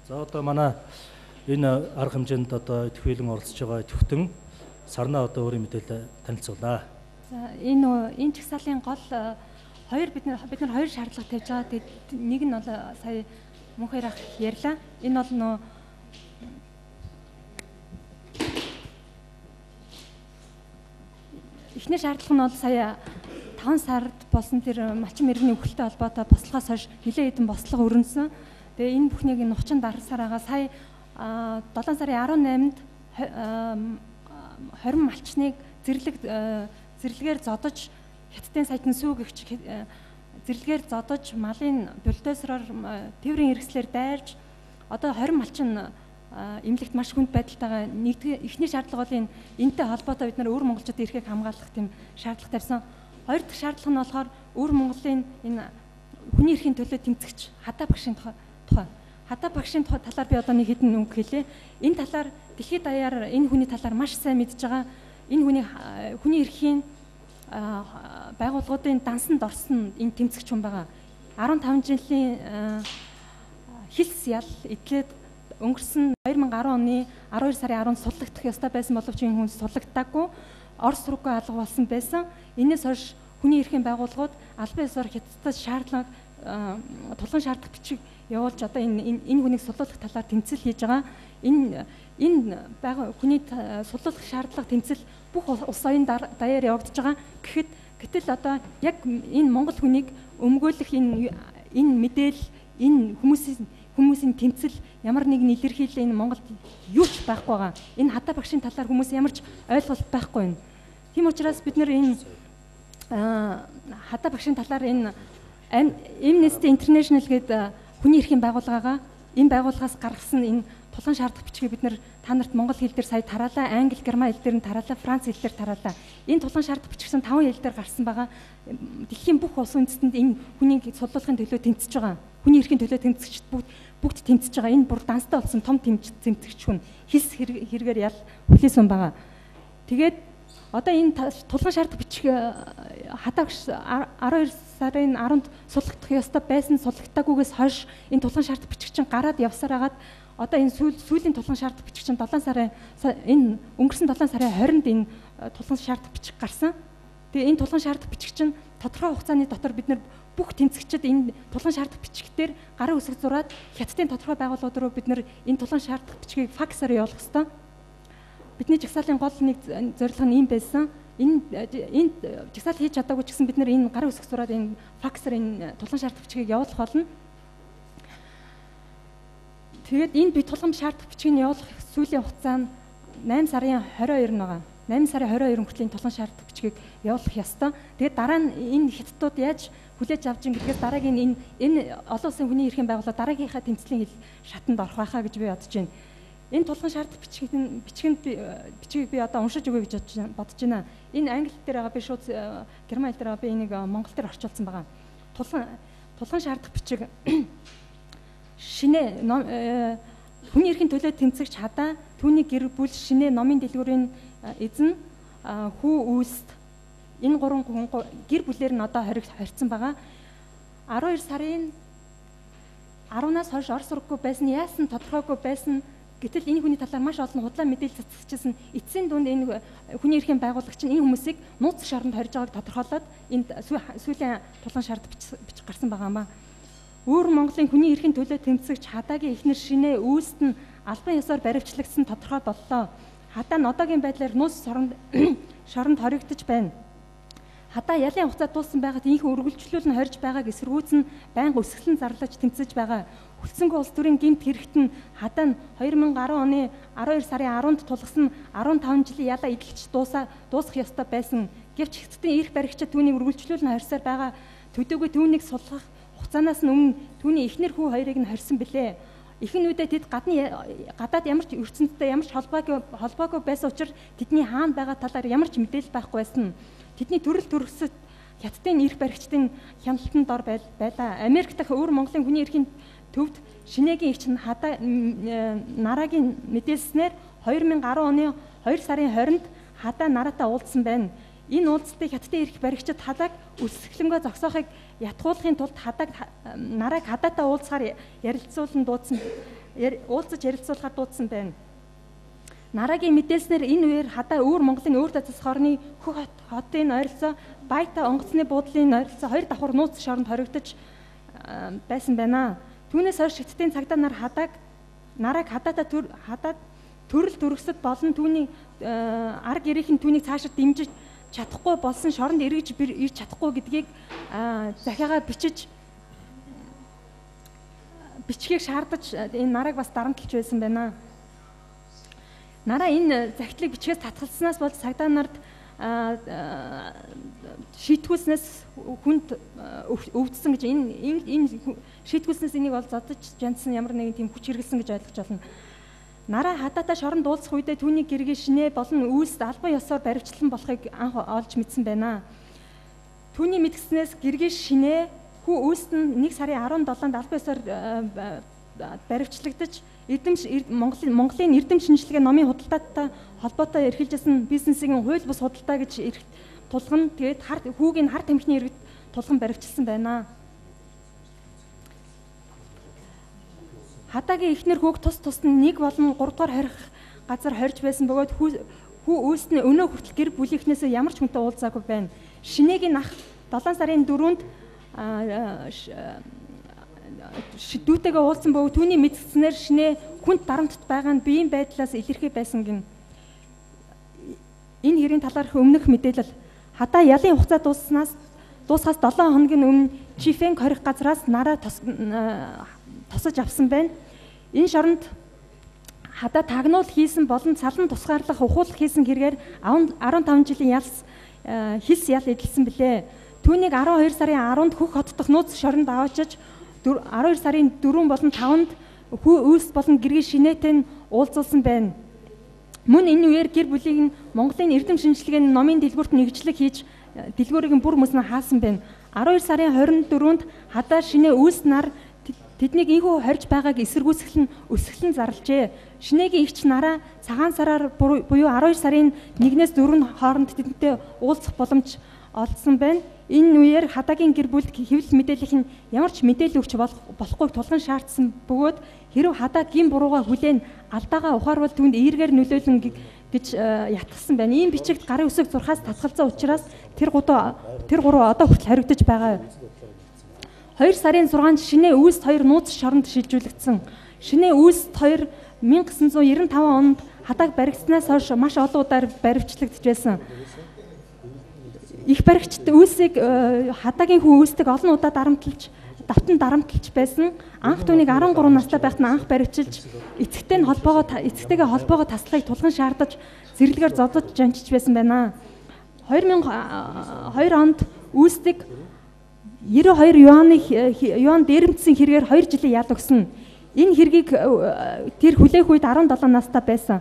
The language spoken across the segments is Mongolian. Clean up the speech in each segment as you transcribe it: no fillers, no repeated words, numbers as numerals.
За одоо манай энэ арга хэмжээнд одоо идэвхжүүлэн оролцож байгаа идэвхтэн Сарнаа одоо өөрийн мэдээлэл танилцуулаа. За энэ жагсаалын гол хоёр бид нар хоёр шаардлага тавьж байгаа. Тэгээд нэг нь бол сая Мөнхөр ах ярьлаа. Энэ бол нөө эхний шаардлага нь бол сая 5 сард болсон тэр малчин мэрэгний үхэлтэй холбоотой бослогоос хойш нэлээд хэдэн бослого өрнөсөн. Тэгээ энэ бүхнийг энэ 30 дарсаар байгаа. Сая 7 сарын 18-нд 20 малчныг зэрлэгээр зодож Хятадын саятан сүүгэгч зэрлэгээр зодож малын бульдозероор тээврийн хэрэгслээр дайрж одоо 20 малчин эмнэлэгт маш хүнд байдалтайгаа нэгдүгээр эхний шаардлага бол энэтэй холбоотой бид нар өвөр монголчуудын эрхийг хамгаалах тийм шаардлага тавьсан. Хоёр дахь шаардлага нь болохоор өвөр Монголын энэ хүний эрхийн төлөө тэмцэгч Хадаа багшийн тухай. Хадаа багшийн талаар би одоо нэг хэдэн үг хэлье. Энэ талаар дэлхийд даяар энэ хүний талаар маш сайн мэдж байгаа. Энэ хүний эрхийн байгууллагуудын дансанд орсон энэ тэмцэгч хүн байгаа. 15 жилийн хилс ял эдлээд өнгөрсөн 2010 оны 12 сарын 10-нд суллагдах ёстой байсан боловч энэ хүн суллагдаагүй Орос руугаа алга болсон байсан. Энээс хойш хүний эрхийн байгууллагууд албан ёсоор Хятадаас шаардлага тулгын шаардлага бичиг явуулж одоо энэ хүнийг суллуулах талаар тэмцэл хийж байгаа. Энэ хүний суллуулах шаардлага тэмцэл бүх улс оюун даяар явагдаж байгаа. Гэхэд гэтэл одоо яг энэ монгол хүнийг өмгөөлөх энэ мэдээлэл, энэ хүмүүсийн тэмцэл ямар нэгэн илэрхийлэл энэ Монголд юу ч байхгүй байгаа. Энэ Хадаа багшийн талаар хүмүүс ямар ч ойлголт байхгүй байна. Тийм учраас бид нэр энэ Хадаа багшийн талаар энэ Amnesty International гэдэг хүний эрхийн байгууллагаагаа энэ байгууллагаас гаргасан энэ тулгын шаардлага бичгийг бид нэр та нарт монгол хэл дээр сая тараалаа, англи, герман хэл дээр нь тараалаа, франц хэл дээр тараалаа. Энэ тулгын шаардлага бичигсэн 5 хэл дээр гарсан байгаа. Дэлхийн бүх улс үндэстэнд энэ хүний суллуулахын төлөө тэмцэж байгаа. Хүний эрхийн төлөө тэмцэгчд бүгд тэмцэж байгаа. Энэ бүр данстай болсон том тэмцэгч хүн хилс хэрэгээр ял хүлээсэн байгаа. Тэгээд одоо энэ тулгын шаардлага бичих Хадаа багш 12 сарын 10-нд суллагдах ёстой байсан, суллагдаагүйгээс хойш энэ тулгын шаардлага бичих чинь гараад явсаар хагаад одоо энэ сүүлийн тулгын шаардлага бичих чинь 7 сарын энэ өнгөрсөн 7 сарын 20-нд энэ тулгын шаардлага бичих гарсан. Тэгээ энэ тулгын шаардлага бичих чинь тодорхой хугацааны дотор бид нэр бүх тэмцэгчид энэ тулгын шаардлага бичгээр гарын үсэг зураад Хятадын тодорхой байгууллагууд руу бид нэр энэ тулгын шаардлага бичгийг факсаар явуулах ёстой. Бидний жагсаалын гол нэг зорилго нь ийм байсан. Энэ жагсаал хийж чадаагүй ч гэсэн бид нэр энэ гарын үсэг зураад энэ факсаар энэ тулгын шаардлага бичгийг явуулах болно. Тэгээд энэ би тулгын шаардлага бичгийг явуулах сүүлийн хугацаа нь 8 сарын 22 нь байгаа. 8 сарын 22 хүртэл энэ тулгын шаардлага бичгийг явуулах ёстой. Тэгээд дараа нь энэ хятадууд яаж хүлээж авч ин гэдгээс дараагийн энэ олон улсын хүний эрхийн байгууллага дараагийнхаа тэмцлийн хэл шатанд орох байхаа гэж би бодож байна. Энэ тулгын шаардлага бичгийг би одоо уншиж өгье гэж бодож байна. Энэ англи дээр байгаа, би шууд герман хэл дээр байгаа, би энийг монгол дээр орчуулсан байгаа. Тулгын шаардлага бичиг шинэ хүний эрхийн төлөө тэмцэгч Хадаа, түүний гэр бүл шинэ номын дэлгүүрийн эзэн хүү үүст энэ гурван хүн гэр бүлээр нь одоо хоригдсон байгаа. 12 сарын 10-наас хойш Орос руугүй байсан, яасан тодорхойгүй байсан. Гэтэл энэ хүний талаар маш олон худлаа мэдээлэл цацчихсан. Эцсийн дунд энэ хүний эрхийн байгуулагч нь энэ хүмүүсийг нууц шоронд хорж байгааг тодорхойлоод энд сүүлийн тулгын шаардлага бичих гарсан байгаа юм ба. Өвөр Монголын хүний эрхийн төлөө тэмцэгч Хадаагийн эхнэр шинэ үүст нь албан ёсоор баривчлагдсан тодорхой боллоо. Хадаа нь одоогийн байдлаар нууц шоронд хоригдож байна. Хадаа ялын хугацаа дууссан байгаад инх үргэлжлүүл нь хорж байгааг эсэргүүцэн байнга өсгөлэн зарлаж тэмцэж байгаа. Хүлцэнгүй улс төрийн гэмт хэрэгт нь Хадаа нь 2010 оны 12 сарын 10-нд тулгасан 15 жилийн ялаа эдэлж дуусах ёстой байсан. Гэвч Хятадын эрх баригчид түүнийг үргэлжлүүл нь хорьсоор байгаа. Төдийгүй түүнийг суллах хугацаанаас нь өмнө түүний эхнэр хүү хоёрыг нь хорьсон билээ. Ихэнх үедээ тэд гадаад ямар ч ертөнцтэй ямар ч холбоогүй байсан учраас тэдний хаана байгаа талаар ямар ч мэдээлэл байхгүй байсан. Тэдний төрөл төрөсөд Хятадын эрх баригчдын хяналтанд дор байлаа. Америк дахь өвөр Монголын хүний эрхийн төвд Шинэгийн эгч Хадаа Нарагийн мэдээлснээр 2010 оны 2 сарын 20-нд Хадаа Нараатай уулзсан байна. Энэ уулзалтыг Хятадын эрх баригчид Хадааг өсгөлөнгөө зогсоохыг ятгуулахын тулд Хадааг Нарааг Хадаатай уулзахаар ярилцуулан дуудсан уулзаж ярилцуулахаар дуудсан байна. Нарагийн мэдээлснээр энэ үеэр хадаа өвөр Монголын өөр засах орны Хөх хотын ойролцоо Байта онгоцны буудлын ойролцоо 2 давхар нууц шоронд хоригдож байсан байна. Түүнээс хойш Хятадын цагдаа нар нараг хадаатай хадаад төрөл төрөсөд болон түүний ар гэрийнхэн түүнийг цаашид дэмжиж чадахгүй болсон шоронд эргэж ирж чадахгүй гэдгийг захиагаа бичгийг шаардаж энэ нараг бас дарамтлж байсан байна. Нараа энэ захидлыг бичгээс татгалснаас болж цагдаа нарт шийтгүүлснээс хүнд өвдсөн гэж энэ шийтгүүлснээс энийг бол зодож жанцсан ямар нэгэн тийм хүч хэрэглэсэн гэж ойлгож байна. Нараа хадаатай шоронд уулзах үедээ түүний гэргийн шинэ болон үйлс албан ёсоор баривчлан болохыг анх олж мэдсэн байна. Түүний мэдгснээс гэргийн шинэ хүү үйлс нь 1 сарын 17-нд албан ёсоор баривчлагдаж Монголын эрдэм шинжилгээ номын худалдаатай холбоотой эрхэлжсэн бизнесийн хууль бус худалдаа гэж тулган тэгээд хүүгийн хар тамхины иргэд тулган баривчилсан байна. Хадаагийн эхнэр хүүг тус тусад нь 1 болон 3 дугаар хорих газар хорж байсан бөгөөд хүү үйлс нь өнөө хүртэл гэр бүлийнхнээсээ ямар ч хүнтэй уулзаагүй байна. Шинээгийн ах 7 сарын 4-нд дүүтэйгээ уулзсан бөгөөд түүний мэдсэнээр шинэ хүнд дарамтд байгаа нь биеийн байдлаас илэрхий байсан гин. Энэ хэрийн талаарх өмнөх мэдээлэл хадаа ялын хугацаа дуусахаас 7 хоногийн өмнө Чифэнг хорих газраас нараа тосож авсан байна. Энэ шоронд хадаа тагнуул хийсэн болон салан тусгаарлах ухуулах хийсэн хэрэгээр 15 жилийн ялс хилс ял эдэлсэн билээ. Түүнийг 12 сарын 10-нд Хөх хот дахь нууц шоронд аваачиж 12 сарын 4 болон 5-нд хүү үйлс болон гэргийн шинээтэй нь уулзуулсан байна. Мөн энэ үеэр гэр бүлийг нь Монголын эрдэм шинжилгээний номын дэлгүүрт нэгжлэг хийж дэлгүүрийг нь бүр мөс нь хаасан байна. 12 сарын 24-нд хадаа шинэ үйлс нар тэднийг ийхүү хорж байгааг эсэргүүцэл нь өсгөлн зарлжээ. Шинээгийн эгч нараа цагаан сараар буюу 12 сарын 1-ээс 4 хооронд тэдэнтэй уулзах боломж олдсон байна. Энэ үеэр хадаагийн гэр бүлд хэвлэл мэдээллийн ямар ч мэдээлэл өгч болохгүйг тулган шаардсан бөгөөд хэрв хадаа гин буруугаа хүлээн алдаагаа ухаарвал түүнд эергээр нөлөөлнө гэж ятгсан байна. Ийм бичигт гарын үсэг зурхаас татгалзсан учраас тэр гурав одоо хүртэл хоригдож байгаа. 2 сарын 6-нд шинэ үйлс 2 нууц шоронд шилжүүлэгдсэн. Шинэ үйлс 2 1995 онд хадааг баригдсанаас хойш маш олон удаар баривчлагдж байсан. Их баригчид үйлсийг хадаагийн хүн үйлсдэг олон удаа дарамтлаж давтан дарамтлж байсан. Анх түүнийг 13 настай байхад нь анх баривчилж эцэгтэйгээ холбоогоо таслахыг тулган шаардаж зэрлэгээр зодож жанчиж байсан байна. 2002 онд үйлсдэг 92 юан дээрэмдсэн хэрэгээр 2 жилийн ял өгсөн. Энэ хэргийг тэр хүлээх үед 17 настай байсан.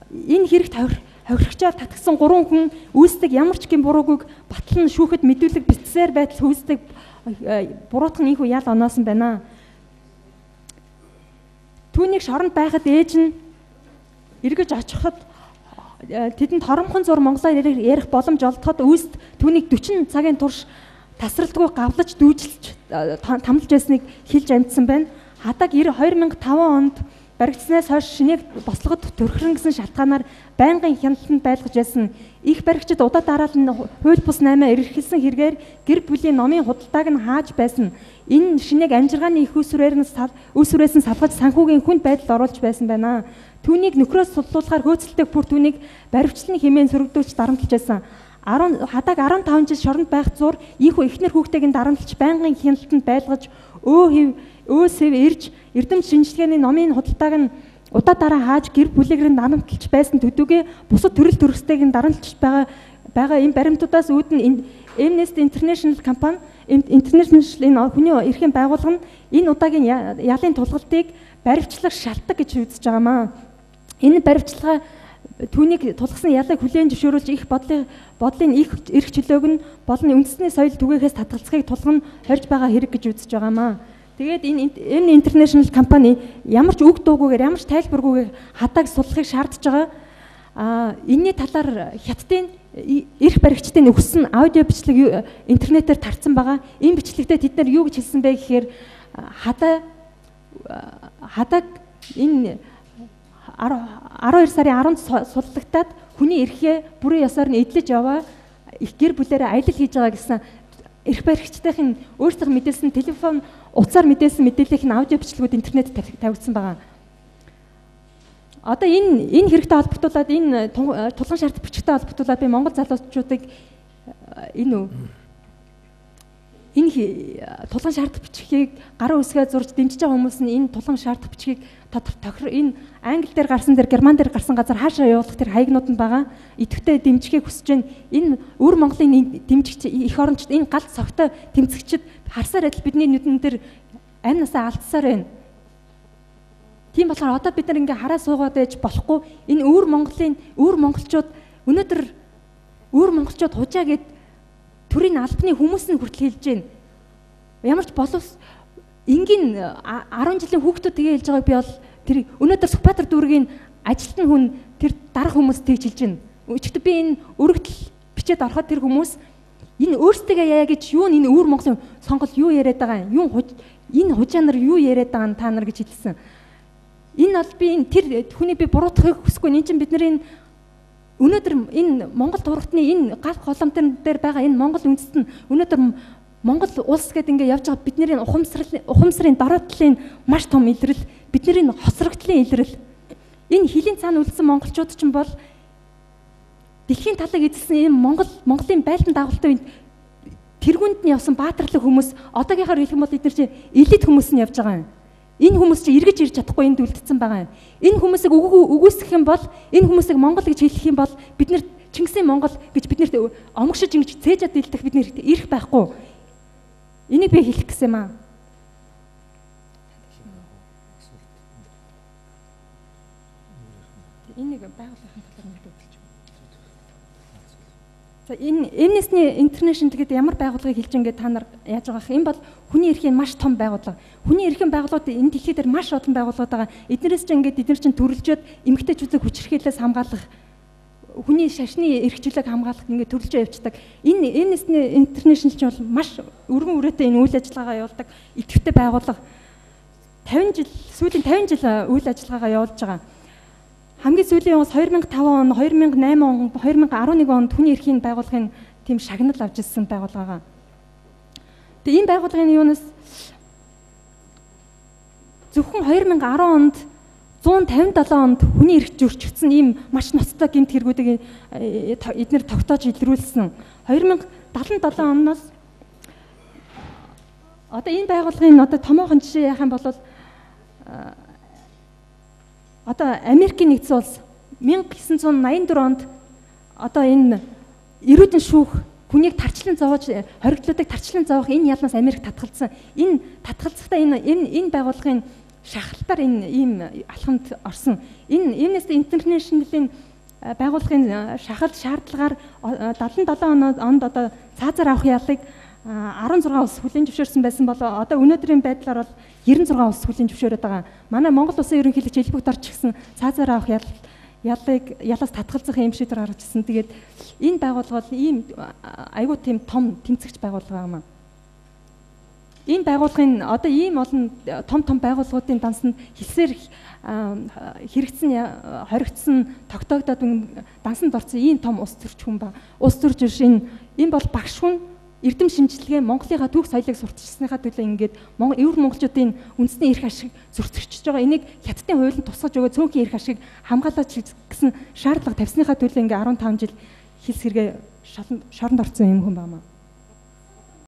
Энэ хэрэгт хохирогчоор татгсан 3 хүн үйлсдэг ямар ч гэм буруугүйг батлан шүүхэд мэдүүлэг бичсээр байтал үйлсдэг буруутхан ийхүү ял оноосон байна. Түүнийг шоронд байхад ээж нь эргэж очиход тэдэнд хоромхон зур монголоор ярих боломж олдоход үйлсд түүнийг 40 цагийн турш тасралтгүй гавлаж дүүжилж тамлж байсныг хэлж амжсан байна. Хадааг 2005 онд баригдсанаас хойш шинийг бослогод төрхрөн гэсэн шалтгаанаар байнгын хяналтанд байлгаж байсан. Их баригчид удаа дараал нь хууль бус 8 эрхэлсэн хэрэгээр гэр бүлийн номын худалдааг нь хааж байсан. Энэ шинийг амжиргааны их үүсвэрээс нь салгаж санхүүгийн хүнд байдалд оруулж байсан байна. Түүнийг нөхрөөс суллуулахаар хөөцөлтөг бүр түүнийг баривчлан хэмээн сөрөгдүүлж дарамтлж байсан. Хадааг 15 жил шоронд байх зур ийхүү эхнэр хүүхдийг нь дарамтлж байнгын хяналтанд байлгаж өөсөв ирж эрдэм шинжилгээний номын худалдааг нь удаа дараа хааж гэр бүлийг нь дарамтлж байсан төдийгүй бусад төрөл төрөстэйг нь дарамтлж байгаа энэ баримтуудаас үүдэн Amnesty International компани International энэ хүний эрхийн байгууллага нь энэ удаагийн ялын тулгалтыг баривчлах шалтгаан гэж үзэж байгаа маа. Энэ баривчилгаа түүнийг тулгсан ялыг хүлээн зөвшөөрүүлж их бодлын их эрх чөлөөг нь болон үндэсний соёл түгээхээс татгалзахыг тулган хорж байгаа хэрэг гэж үзэж байгаа маа. Тэгээд энэ International компани ямар ч үг дуугүйгээр ямар ч тайлбаргүйгээр хадааг суллахыг шаардж байгаа. Энэний талаар Хятадын эрх баригчдын өгсөн аудио бичлэг интернетээр тарцсан байгаа. Энэ бичлэгтээ тэд нар юу гэж хэлсэн бэ гэхээр хадааг Энэ 12 сарын 10-нд суллагтаад хүний эрхээ бүрэн ёсоор нь эдлэж яваа их гэр бүлээрээ аялал хийж байгаа гэсэн эрх баригчдын өөрсдийнх мэдээлсэн телефон утсаар мэдээлсэн мэдээллийнх нь аудио бичлэгүүд интернет тавигдсан байгаа. Одоо энэ хэрэгтэй холбогдуулаад энэ тулгын шаардлага бичгтэй холбогдуулаад би Монгол залуучуудыг энэ тулгын шаардлага бичгийг гарын үсгээ зурж дэмжиж байгаа хүмүүс нь энэ тулгын шаардлага бичгийг тохир энэ англи дээр гарсан дээр герман дээр гарсан газар хаашаа явуулах тэр хаягнууд нь байгаа. Идэвхтэй дэмжихийг хүсэж байна. Энэ өвөр Монголын дэмжигч эх орончд энэ галт согтой тэмцэгчид харсаар адил бидний нүдэн дээр амь насаа алдсаар байна. Тийм болохоор одоо бид нар ингээ хараа суугаад байж болохгүй. Энэ өвөр Монголын өвөр монголчууд өнөөдөр өвөр монголчууд хужаа гэд төрийн албаны хүмүүс нь хүртэл хэлж байна. Ямар ч боловс энгийн 10 жилийн хүүхдүүд тэгээ хэлж байгааг би бол тэр өнөөдөр Сүхбаатар дүүргийн ажилтан хүн тэр дарга хүмүүс тэгж хэлж байна. Өчигдөр би энэ өргөдөл бичээд ороход тэр хүмүүс энэ өөрсдөө яа гэж юу энэ өвөр Монголын сонгол юу яриад байгаа юм? Юу энэ хужаа нар юу яриад байгаа нь та нар гэж хэлсэн. Энэ бол би энэ тэр хүнийг би буруутгахыг хүсэхгүй. Энэ чинь бидний өнөөдөр энэ Монгол тургатны энэ гал голомтон дээр байгаа энэ Монгол үндэст нь өнөөдөр Монгол улс гэдэг ингээ явж байгаа бидний ухамсарын дараа талын маш том илрэл, бидний хоцрогдлын илрэл. Энэ хилийн цаана үлдсэн монголчууд ч юм бол дэлхийн талыг эзэлсэн энэ Монголын байлдан дагуултын үед тэргуунд нь явсан баатарлаг хүмүүс одоогийнхаар хэлэх юм бол эдгээр чинь элит хүмүүс нь явж байгаа юм. Энэ хүмүүс чинь эргэж ирж чадахгүй энд үлдсэн байгаа юм. Энэ хүмүүсийг үгүйсгэх юм бол энэ хүмүүсийг Монгол гэж хэлэх юм бол бид нэр Чингисийн Монгол гэж бид нэрт омгшиж ингэж цээжад дэлдэх бид нэрт ирэх байхгүй. Энийг би хэлэх гэсэн юм аа. Энийг байгууллагын талаар нэг өгч. За энэ Amnesty International гэдэг ямар байгууллагыг хэлж ингээд та нар яаж байгаа юм? Энэ бол хүний эрхийн маш том байгууллага. Хүний эрхийн байгууллагууд энэ дэлхий дээр маш олон байгууллагууд байгаа. Эднэрээс ч ингээд эднэр чинь төрөлжөөд эмэгтэйчүүдийг хүчирхийлээс хамгаалах, хүний шашны эрх чөлөөг хамгаалах ингээд төрөлжөө явцдаг. Энэ Amnesty International ч бол маш өргөн үрээтэй энэ үйл ажиллагаагаа явуулдаг идэвхтэй байгууллага. 50 жил сүүлийн 50 жил үйл ажиллагаагаа явуулж байгаа. Хамгийн сүүлийн оноос 2005 он, 2008 он, 2011 онд хүний эрхийн байгууллагын тийм шагнал авч ирсэн байгууллага. Тэгээ энэ байгууллагын юунаас зөвхөн 2010 онд 157 онд хүний эрх зөрчигдсөн ийм маш ноцтой гэмт хэрэгүүдийг эднэр тогтоож илрүүлсэн. 2077 оноос одоо энэ байгууллагын одоо томоохон жишээ яах юм бол одоо Америкийн нэгдсэн улс 1984 онд одоо энэ эрүүдэн шүүх хүнийг тарчлан зовоож хоригдлуудыг тарчлан зовоох энэ ялнаас Америк татгалзсан. Энэ татгалзахдаа энэ байгууллагын шахалтаар энэ ийм алхамд орсон. Энэ Amnesty International-ийн байгууллагын шахалт шаардлагаар 77 онд одоо цаазаар авах ялыг 16 улс хүлээн зөвшөөрсөн байсан бол одоо өнөөдрийн байдлаар бол 96 улс хүлээн зөвшөөрöd байгаа. Манай Монгол улсын ерөнхийлөгч элбэгт орч гисэн цаазаар авах ялыг ялаас татгалзах юм шийдвэр гаргаж ирсэн. Тэгээд энэ байгууллага бол ийм айгүй тийм том тэмцэгч байгууллага юм аа. Энэ байгууллагын одоо ийм олон том том байгууллагуудын дансанд хэлсээр хэрэгцсэн хоригдсон тогтоогдоод дансанд орсон ийм том улс төрч хүн ба. Улс төрч биш энэ бол багш хүн эрдэм шинжилгээ Монголынхаа түүх соёлыг сурталчилсныхаа төлөө ингээд өвөр монголчуудын үндэсний эрх ашиг зөрчигдөж байгаа. Энийг хятадын хуулинд тусгаж өгөө цөөнхийн эрх ашиг хамгаалаач гэсэн шаардлага тавьсныхаа төлөө ингээд 15 жил хилс хэрэгээ шоронд орсон юм хүн байна.